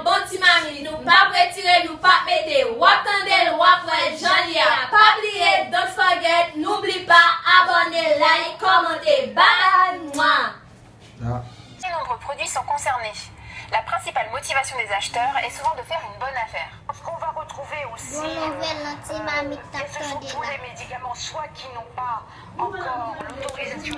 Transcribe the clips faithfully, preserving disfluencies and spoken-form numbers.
Bon ti mami, nou p ap retire, nou p ap mete. W ap tande l, w ap wè jan l ye a. Pa bliye, don't forget, n'oublie pas, abòne, like, kòmante. Bye bye, mwa. Si nombreux produits sont concernés, la principale motivation des acheteurs est souvent de faire une bonne affaire. On va retrouver aussi Bon nouvèl nan ti mamit t ap ce sont tande tous la. Les médicaments soit qui n'ont pas encore l'autorisation.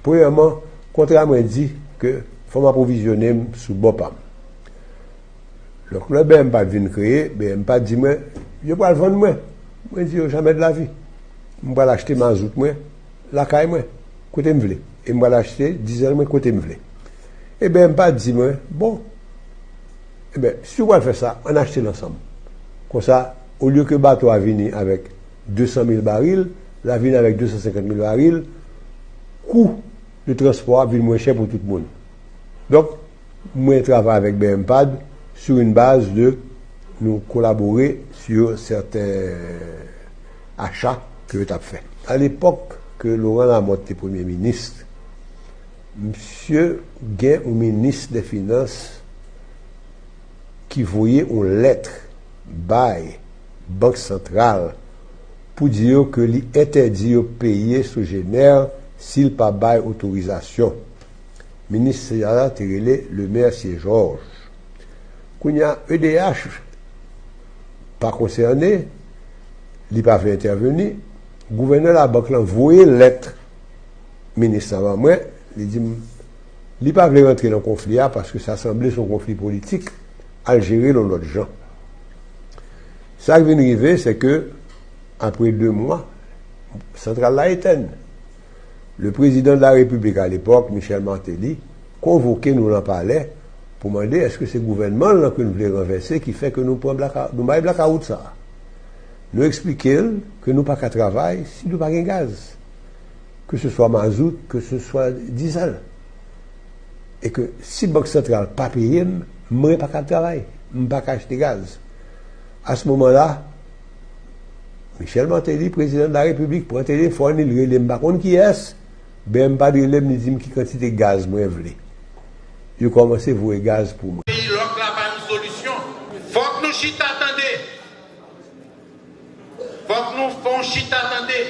Premyèman, kontra mwen di ke fò m apwovizyone m sou bò pa m. Donk, lè BMPAD vin kreye, BMPAD di mwen, yo pral vann mwen. Mwen di yo, jamè de la vi. M pral achte mazout mwen lakay mwen, kote m vle. E m pral achte dizèl mwen kote m vle. E BMPAD di mwen, bon, ebyen, si w pral fè sa, ann achte l ansanm. Konsa, olye ke bato a vini avèk de san mil baril, l a vini avèk de san senkant mil baril, kou de transpò a vin mwen chè pou tout moun. Donk, mwen travay avèk BMPAD sur une base de nou kolabore sur certains achats ke yo t ap fè. A lepòk ke Laurent Lamothe te premye minis, misye gen yon minis de finans ki voye yon lèt bay Bank Santral pou di yo ke li entèdi yo peye Sogener si l pa bay otorizasyon. Minis sa a te rele Lemercier Georges. Kounye a, EDH pa konsène, li pa vle entèveni. Gouvènè labank lan voye lèt minis lan ban mwen, li di m li pa vle rantre nan konfli a paske sa sanble se yon konfli politik, al jere l yon lòt jan. Sa k vin rive, se ke apre de mwa, santral la etèn. Le président de la République à l'époque, Michel Martelly, konvoke nou nan palè pou mande èske se gouvènman l lan ke nou vle ranvèse ki fè ke nou pran blaka, nou bay blakawout sa a. Nou eksplike l ke nou pa ka travay si nou pa gen gaz, ke se swa mazout, ke se swa dizèl. E ke si Bank Santral pa peye m, mwen pa ka travay, m pa ka achte gaz. A se moman la, Michel Martelly, prezidan de la repiblik, pran telefòn li, l rele m pa konn kiyès, BMPAD rele m, li di m ki kantite gaz mwen vle. Yo kòmanse voye gaz pou mwen. Peyi lòk la pa yon solisyon. Fòk nou chita tande. Fòk nou fè yon chita tande.